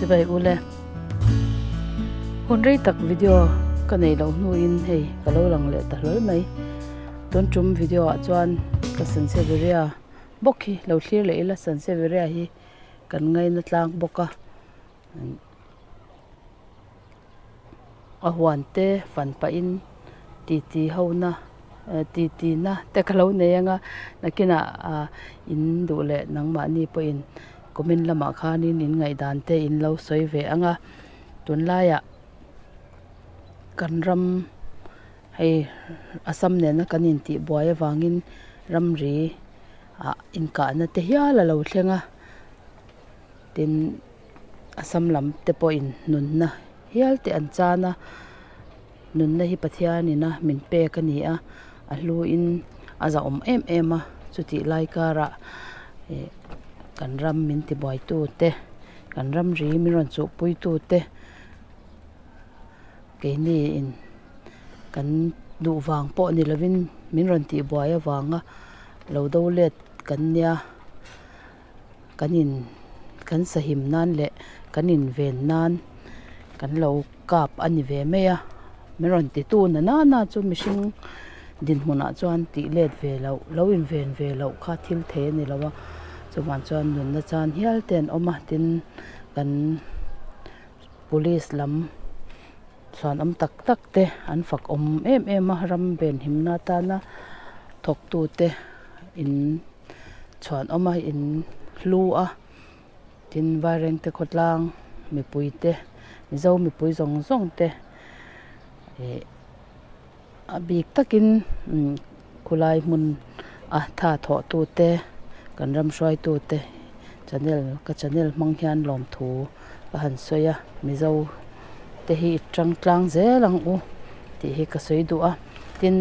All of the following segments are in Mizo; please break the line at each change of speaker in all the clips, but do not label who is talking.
Chibai ule. Hun rei tak video ka nei loh hnuin hei ka lo lang leh ta hlawl mai. Tun tum video ah chuan ka Sansevieria bawk hi lo thlir leh ila Sansevieria hi kan ngaina tlang bawk a. A huan te fan pahin titi ho na titi na te ka lo nei anga nakinah ah in duh leh nangmahni pawhin comment lamah khanin in ngaihdan te in lo sawi ve anga tunlaiah kan ram hei Assam nena kan intihbuai avangin ramri ah inkahna te hial a lo thleng a tin. Assam lam te pawhin nunna hial te an chan a, nunna hi Pathianin a min pek a ni a, a hluin a zahawm em em a, chutih lai karah ih kan ram min tibuaitu te kan ramri min rawn chuhpuitu te keini in kan duh vang pawh ni lovin min rawn tihbuai avanga lo do let kan nia. Kan in kan sahim nan leh kan in ven nan kan lo kap a ni ve mai a min rawn ti tu na nana chu mihring dinhmunah chuan tih let ve loh lo in ven ve loh kha thil thei a ni lo a chuvang chuan nunna chan hial te an awm a tin kan police lam chhuan awm tak tak te an fak awm em em a ram venhimna atana thawktu te in. Chhuan awm a in hlu a tin vairengte khawtlang mipui te mizo mipui zawng zawng te ih a bik takin umm khulai hmun a tha thawh tu te kan ram hruaitu te channel ka channel hmang hian lawmthu ka han sawi a mizo te hi tang tlang zel ang u tih hi ka sawi duh a tin.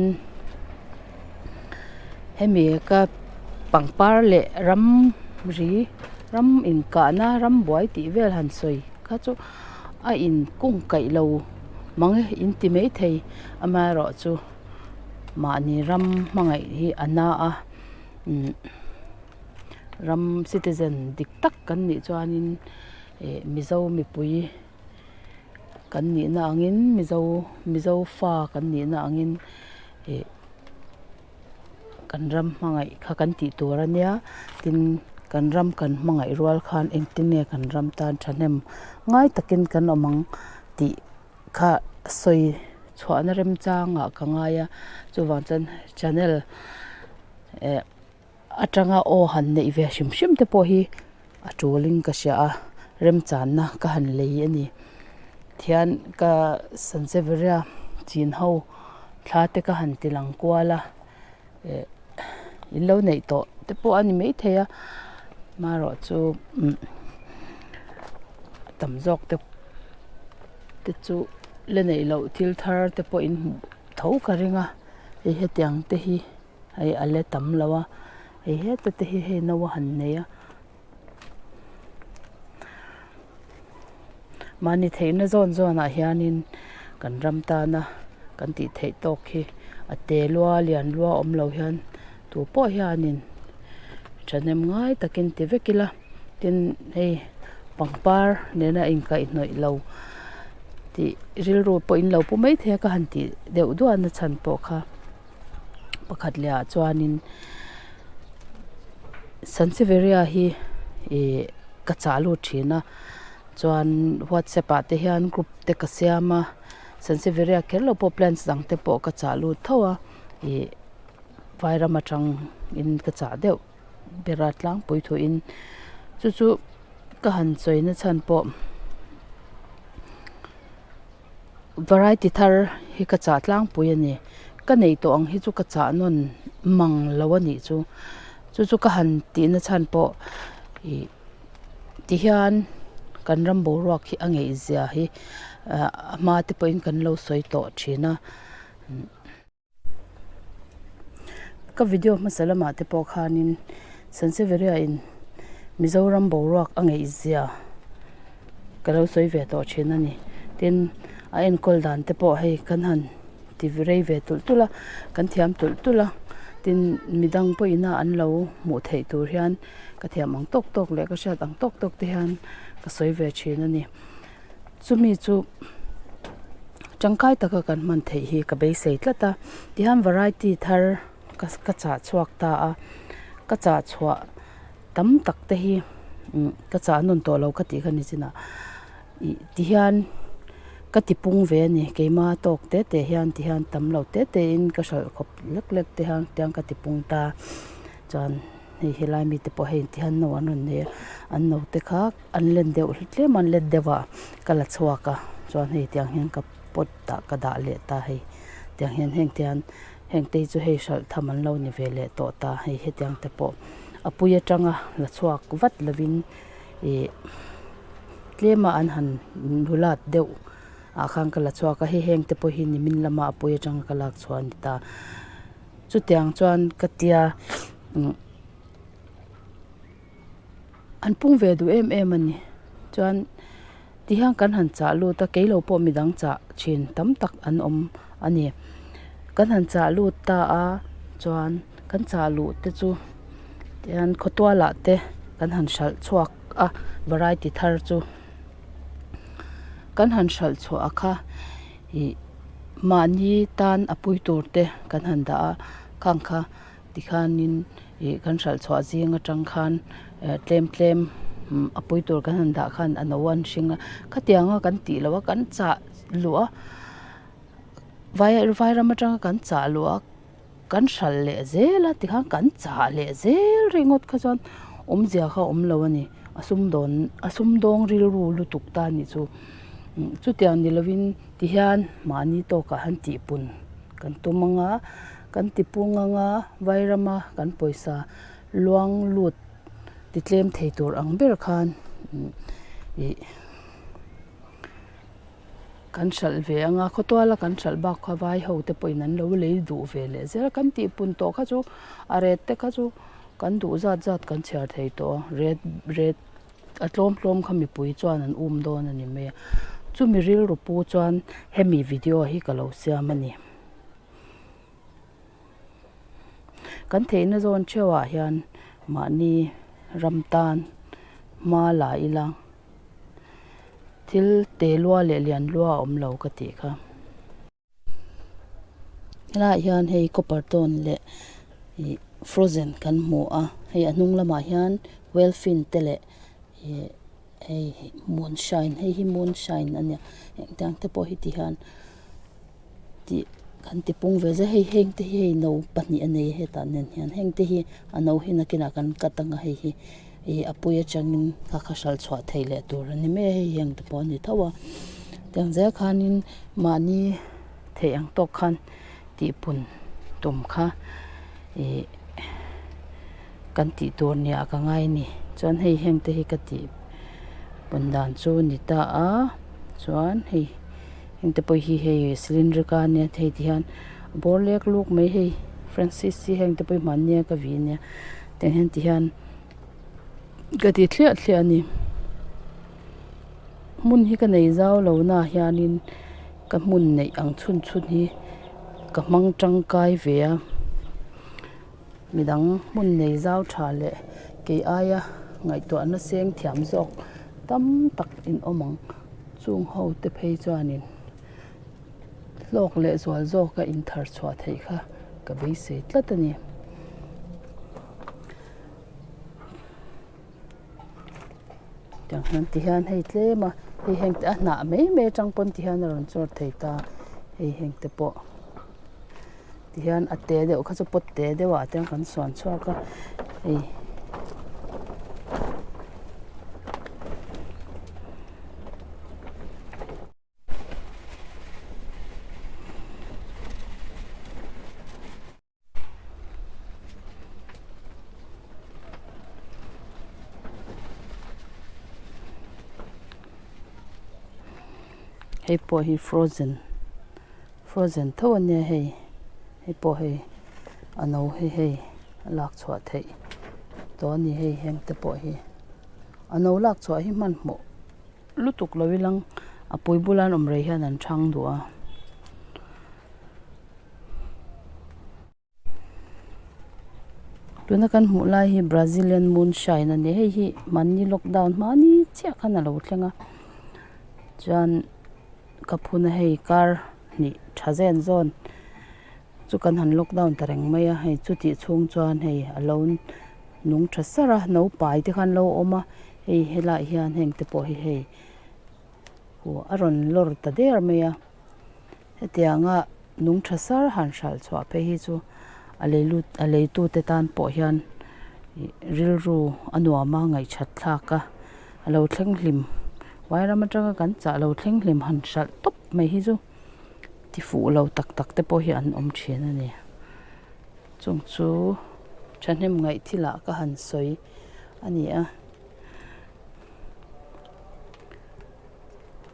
Hemi ka pangpar leh ram ri ram inkahna ram buai tih vel han sawi kha chu a in kung kaih lo mang e in ti mai thei amaherawh chu mahni ram hmangaih hi a na a umm ram citizen dik tak kan nih chuanin ih mizo mipui kan nihna angin mizo mizo fa kan nihna angin ih kan ram hmangaih kha kan tih tur a nia tin kan ram kan hmangaih rual khan engtin nge kan ram tan thahnem ngai takin kan awm ang tih kha sawi chhuahna remchangah ka ngai a chuvang chuan channel eh atanga aw han neih ve hrim hrim te pawh hi a tulin ka hria a remchanna ka han lei a ni thian ka Sansevieria chin ho thla te ka han ti lang kual a eh in lo neih tawh te pawh a ni maithei a marawh chu umm tam zawk te te chu la neih loh thil thar te pawh in hmuh tho ka ring a hei hetiang te hi. Hei a la tam lo a hei heta te hi hei no a han nei a mahni theihna zawn zawnah hianin kan ram tana kan tih theih tawk hi a te lua lian lua awm lo hian tu pawh hianin thahnem ngai takin ti vek ila tin hei pangpar nena inkaihhnawih lo tih rilru pawh in lo pu maithei a ka han tih deuh duah na chhan pawh kha. Pakhat leh ah chuanin Sansevieria hi ih ka chah lut thin a chuan whatsapp ah te hian group te ka siam a Sansevieria kher lo pawh plants dang te pawh ka chah lut tho a ih vairam atang in ka chah deuh ber a tlangpui thu in chu chu ka han sawi na chhan pawh. Variety thar hi ka chah tlangpui a ni ka nei tawh ang hi chu ka chah nawn mang lo a nih chu chu chu ka han tih na chhan pawh ih ti hian kan ram boruak hi a ngeih zia hi ah a hma te pawhin kan lo sawi tawh thin a. Ka video hmasa lamah te pawh khanin Sansevieria in Mizoram boruak a ngeih zia ka lo sawi ve tawh thin a ni. Tin, a enkawl dan te pawh hei kan han ti rei ve tulh tulh a, kan thiam tulh tulh a, tin midang pawhin a an lo hmuh theih tur hian ka thiam ang tawk tawk leh ka hriat ang tawk tawk te hian. ka sawi ve thin a ni. Chumi chu tangkai taka kan hman theih hi ka beisei tlat a, tihian variety thar ka ka chah chhuak ta a, ka chah chhuah tam tak te hi ka chah nawn tawh lo ka tih kha ni chinah ih tihian ka ti pung ve a ni keima tawk te te hian tihian tam lo te te in ka hralh khawp lek lek te hian tiang ka ti pung ta chuan hei helai mite pawh hei tihian no an rawn nei a an no te kha an len deuh tlem an let deuh a ka la chhuak a chuan hei tiang hian ka pot ah ka dah leh ta hei tiang hian heng te hian heng te hi chu hei hralh tham an lo ni ve leh tawh ta hei hetiang te pawh a pui atanga la chhuak vat lovin ih tlema an han nulat deuh ah khan ka la chhuak a hei heng te pawh hi nimin lama a pui atanga ka lak chhuah a ni ta chutiang chuan ka tia an pung ve duh em em a ni chuan tihian kan han chah lut a keilo pawh midang chah thin tam tak an awm a ni kan han chah lut ta a chuan kan chah luh te chu tihian khawtual ah te kan han hralh chhuak a variety thar chu kan han hralh chhuah a kha ih mahni tan a pui tur te kan han dah a khang kha. Tikhanin ih kan hralh chhuah zing atang khan eh tlem tlem a pui tur kan han dah khan a no an hring a khatianga kan tih loh a kan chah luh a vai vai ram atanga kan chah luh a kan hralh leh zel a tikhan kan chah leh zel ringawt kha chuan awmzia kha a awm lo a ni a sumdawn a sumdawng rilru lutuk ta a nih chu chutiang ni lovin tihian mahni tawkah han tihpun kan tum ang a. Kan ti pung anga Vairama kan pawisa luang lut ti tlem thei tur ang ber khan ih kan hralh ve anga khawtuala kan hralh bak kha vai ho te pawhin an lo lei duh ve leh zel a kan tih pun tawh kha chu a ret te kha chu kan duh zat zat kan chhiar thei tawh a ret ret a tlawm tlawm kha mipui chuan an um dawn a ni mai a chumi rilru pu chuan hemi video hi ka lo siam a ni. Kan theihna zawn theuhah hian mahni ram tan hma la ila thil te lua leh lian lua a awm lo ka tih kha. Helaiah hian hei copper tone leh ih frozen kan hmu a hei a hnung lamah hian wellfin te leh ih hei moonshine hei hi moonshine a nia engtiang te pawh hi ti hian. Tih kan ti pung ve zel hei heng te hi hei no pahnih a nei a hetah nen hian heng te hi a no hi nakinah kan cut ang a hei hi ih a pui atangin kha kha hralh chhuah theih leh tur a ni mai a hei heng te pawh a ni tho a tiang zel khanin mahni theih ang tawk khan tihpun tum kha ih kan tih tur nia ka ngai a ni chuan hei heng te hi ka tih pun dan chu a ni ta a chuan hei. Hengte pawh hi hei cylindric a nia hei ti hian a bawr lek luk mai hei francis hi hengte pawh hi hmanni a ka vih ania tiang hian ti hian ka ti thliah thliah a ni hmun hi ka nei zau lo na ah hianin ka hmun neih ang chhun chhun hi ka hmang tangkai ve a midang hmun nei zau tha leh kei aia ngaihtuahna seng thiam zawk tam tak in awm ang. Chung ho te phei chuanin hlawk leh zual zawka inthar chhuah theih kha ka beisei tlat a ni. Tiang hian ti hian hei tlem a hei heng te a hnah mai mai atang pawn ti hian a rawn chawr thei ta hei heng te pawh ti hian a te deuh kha chu pot te deuh ah te kan suan chhuak a hei. Hei pawh hi frozen frozen tho a nia hei hei pawh hei a no hi hei a lak chhuah theih tawh a ni hei heng te pawh hi a no lak chhuah hi hmanhmawh lutuk lo ilang a pui bula an awm rei hian an chhang duh a. Tuna kan hmuh lai hi Brazilian moonshine a ni hei hi mahni lockdown hmani chiah khan a lo thleng a chuan ka phun a hei kar hnih tha zen zawn chu kan han lockdown ta reng mai a hei chutih chhung chuan hei a lo nung tha sar a naupai te kha an lo awm a hei helaiah hian heng te pawh hi hei huh a rawn lawr ta der mai a hetianga nung tha sar han hralh chhuah phei hi chu a lei lut a lei tute tan pawh hian ih rilru a nuam a ngaihthat thlak a a lo thleng hlim vairam atanga kan chah lo thleng hlim han hralh tawp mai hi chu ti fuh lo tak tak te pawh hi an awm thin a ni chung chu thahnem ngaih thil ah ka han sawi a ni a.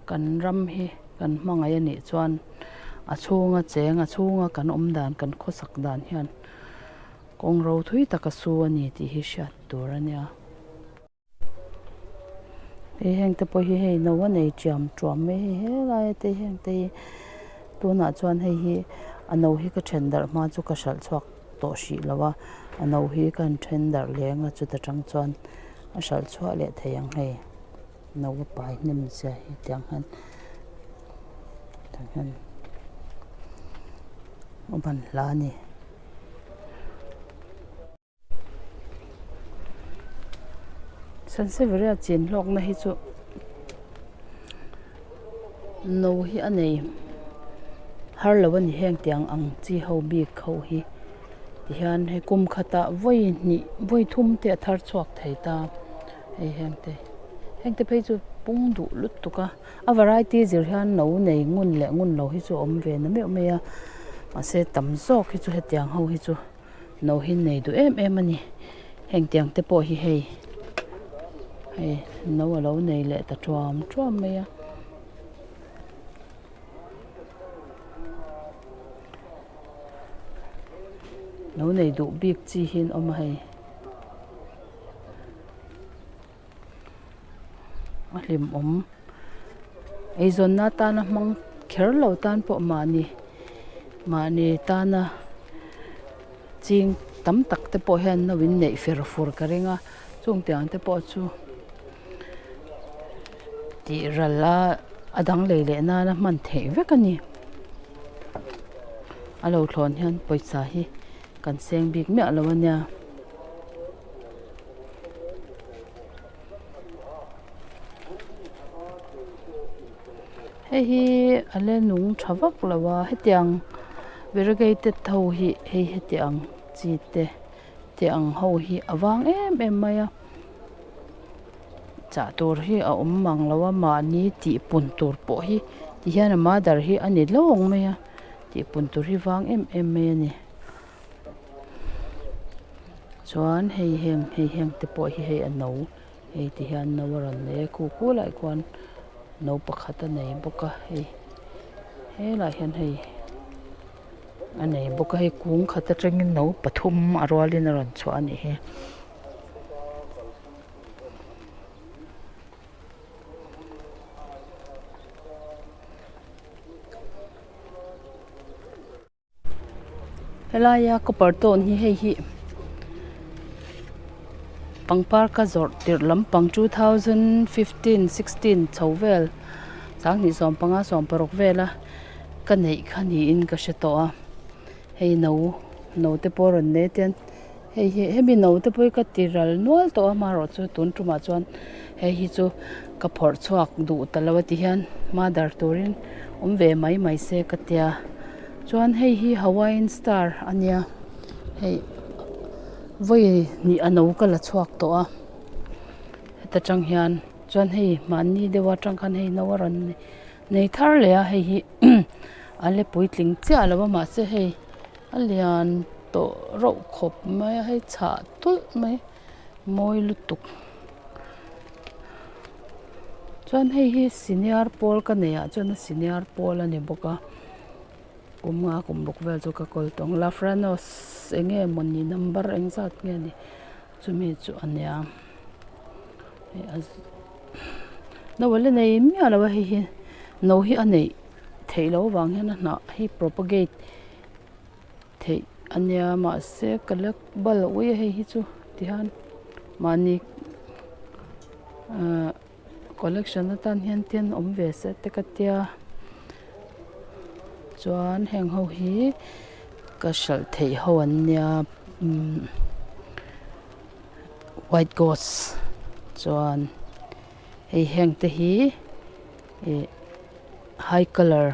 Kan ram hi kan hmangaih a nih chuan a chhunga cheng a chhunga kan awm dan kan khawsak dan hian kawng ro thui taka su a ni tih hi hriat tur a nia. Hei heng te pawh hi hei no a nei chiam tuam mai hei helai a te heng te hi tunah chuan hei hi a no hi ka then darh hma chu ka hralh chhuak tawh hrih lo a a no hi ka han then darh leng a chuta tang chuan a hralh chhuah leh thei ang hei no a pai hnem zia hi tiang hian tiang hian a ban hla a ni. Sansevieria chin hlawkna hi chu no hi a nei har lo a ni heng tiang ang chi ho bik ho hi tihian hei kum khatah vawi hnih vawi thum te a thar chhuak thei ta hei heng te heng te phei chu pung duh lutuk a a variety zir hian no nei ngun leh ngun lo hi chu a awm ve na meuh mai a mahse tam zawk hi chu hetiang ho hi chu. No hi nei duh em em a ni heng tiang te pawh hi hei hei no a lo nei leh ta tuam tuam mai a. No nei duh bik chi hi an awm a hei a hlimawm eizawnna atana hmang kher lo tan pawh mahni mahni tana ching tam tak te pawh hian no in neih fer fur ka ring a chung tiang te pawh chu tih ral a a dang lei leh nana hman theih vek a ni a lo thlawn hian pawisa hi kan seng bik miah lo a nia. Hei hi a la nung tha vak lo a hetiang variegated ho hi hei hetiang chi te te ang ho hi a vang em em mai a chah tur hi a awm mang lo a mahni tih pun tur pawh hi ti hian a mother hi a ni lawng mai a tih pun tur hi vang em em mai a ni. Chuan hei heng hei heng te pawh hi hei a no hei ti hian no a rawn nei a khu khu lai khuan no pakhat a nei bawk a hei helaiah hian hei a nei bawk a hei kung khat atangin no pathum a rualin a rawn chhuah a nih hi. Helaia copper tone hi hei hi pangpar ka zawrh tirh lampang 2015 16 chho vel sanghnih sawmpanga sawmparuk vela ka neih kha niin ka hre tawh a hei no no te pawh a rawn nei a tian hei hi hemi no te pawh hi ka ti ral nual tawh a amaherawhchu tun tumah chuan hei hi chu ka phawrh chhuak duh ta lo a ti hian mother turin awm ve mai mai se ka tia chuan hei hi hawaiian star a nia hei vawi hnih a no ka la chhuak tawh a heta tang hian chuan hei hmanni deuh atang khan hei no a rawn nei thar leh a hei hi a la puitling chiah lo a mahse hei. A lian tawh rauh khawp mai a hei chhah tulh mai mawi lutuk chuan hei hi senior pawl ka neih ah chuan a senior pawl a ni bawk a kum nga kum ruk vel chu ka kawl tawh ang lafranos eng nge mawni number eng zat nge ni chumi chu a nia no a la nei miah lo a hei hi no hi a neih theih loh avang hian a hnah hi propagate. Theih a nia mahse ka la bal ui a hei hi chu tihian mahni ahh collection atan hian te an awm ve se te ka tia chuan heng ho hi ka hralh theih ho an nia umm white ghost chuan hei heng te hi ih high colour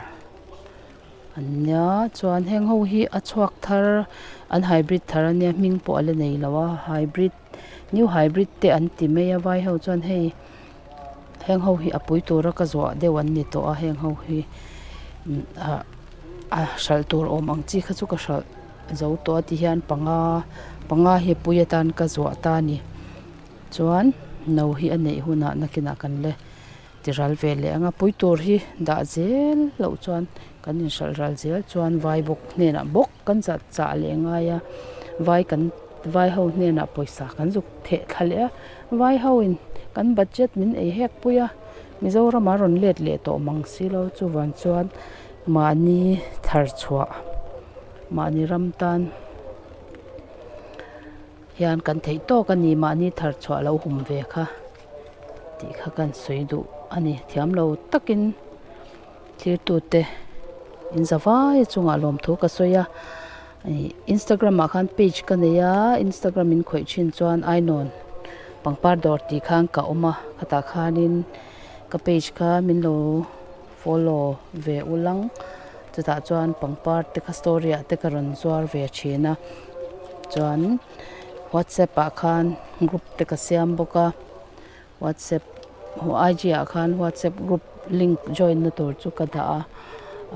an nia chuan heng ho hi a chhuak thar an hybrid thar ania hming pawh a la nei lo a hybrid new hybrid te an ti mai a vai ho chuan hei heng ho hi a pui tura ka zuah deuh an ni tawh a heng ho hi ah a hralh tur awm ang chi kha chu ka hralh zo tawh a ti hian panga panga hi a pui atan ka zuah ta a ni chuan no hi a neih hunah nakinah kan la ti ral ve leh ang a pui tur hi dah zel loh chuan kan inhralh ral zel chuan vai bawk hnenah bawk kan chah chah leh ngai a vai kan vai ho hnenah pawisa kan zuk theh thla leh a vai ho in kan budget min ei hek pui a Mizoram a rawn let leh tawh mang si lo chuvang chuan mahni thar chhuah mahni ram tan hian kan theih tawk a ni mahni thar chhuah lo hum ve kha tih kha kan sawi duh a ni thiam lo takin thirtute in za vai chungah lawmthu ka sawi a ih instagram ah khan page ka nei a instagram in khawih thin chuan ainawn pangpar dawr tih khan ka awm a khatah khanin ka page kha min lo follow ve ulang chutah chuan pangpar te kha story ah te ka rawn zuar ve thin a chuan whatsapp ah khan group te ka siam bawk a whatsapp I_G ah khan whatsapp group link join na tur chu ka dah a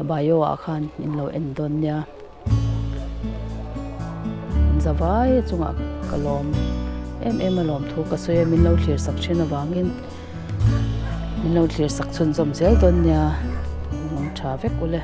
a bio ah khan in lo en dawn nia zavai chungah ka lawm em em a lawm thu ka sawi a min lo thlir sak thin avangin min lo thlir sak chhunzawm zel dawn nia lawm tha vek ule.